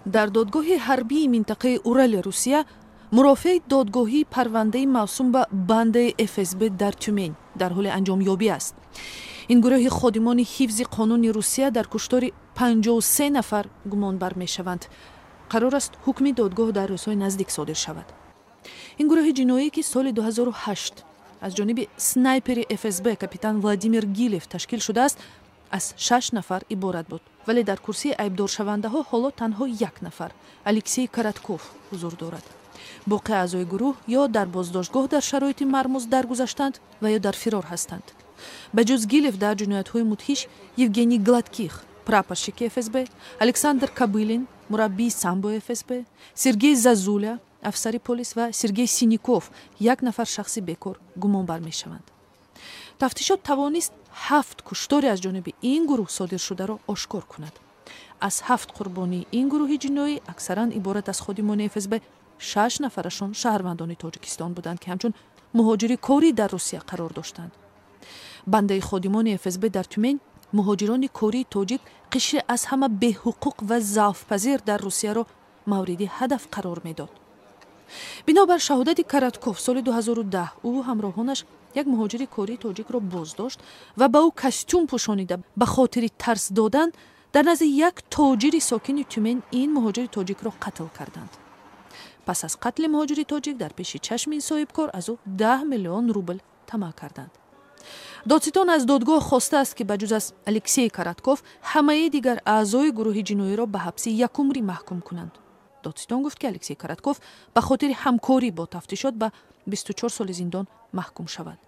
Дар додгоҳи ҳарбии минтақаи Урали Русия мурофиаи додгоҳии парвандаи мавсум ба бандаи ФСБ дар Тюмень дар ҳоли анҷомёбӣ аст. Ин гурӯҳи ходимони ҳифзи қонуни Русия дар куштори 53 нафар гумонбар мешаванд. Қарор аст, ҳукми додгоҳ дар рӯзҳои наздик содир шавад. Ин гурӯҳи ҷиноӣ, ки соли 2008 аз ҷониби снайпери ФСБ капитан Владимир Гилев ташкил шудааст, аз шаш нафар иборат буд, вале дар курсии айбдоршавандаҳо ҳоло танҳо як нафар, Алексей Коротков, ҳузур дорад. Боқӣ аъзои гурӯҳ ё дар боздоштгоҳ дар шароити мармуз даргузаштанд ва ё дар фирор ҳастанд. Ба ҷуз Гилев дар ҷиноятҳои мудҳиш Евгений Гладких, прапорщики ФСБ, Александр Кобылин, мураббии самбо ФСБ, Сергей Зазуля, афсари полис, ва Сергей Сиников, як нафар шахси бекор, гумонбар мешаванд. Тафтишот тавонист ҳафт куштори аз ҷониби ин гурӯҳ содиршударо ошкор кунад. Аз ҳафт қурбонии ин гурӯҳи ҷиноӣ, аксаран иборат аз ходимони ФСБ, шаш нафарашон шаҳрвандони Тоҷикистон буданд, ки ҳамчун муҳоҷири корӣ дар Русия қарор доштанд. Бандаи ходимони ФСБ дар Тюмень муҳоҷирони кории тоҷик, қишри аз ҳама беҳуқуқ ва заъфпазир дар Русияро, мавриди ҳадаф қарор медод. Бинобар шаҳодати Коротков, соли 2010 ӯ ҳамроҳонаш як муҳоҷири кории тоҷикро боздошт ва ба ӯ костюм пӯшонида, ба хотири тарс додан дар назди як тоҷири сокини Тюмень ин муҳоҷири тоҷикро қатл карданд. Пас аз қатли муҳоҷири тоҷик дар пеши чашми ин соҳибкор аз ӯ 10 миллион рубл тамаъ карданд. Додситон аз додгоҳ хостааст, ки ба ҷуз аз Алексей Коротков ҳамаи дигар аъзои гурӯҳи ҷиноиро ба ҳабси якумрӣ маҳкум кунанд. Додситон гуфт, ки Алексей Коротков ба хотири ҳамкорӣ бо тафтишот ба 24 соли зиндон маҳкум шавад.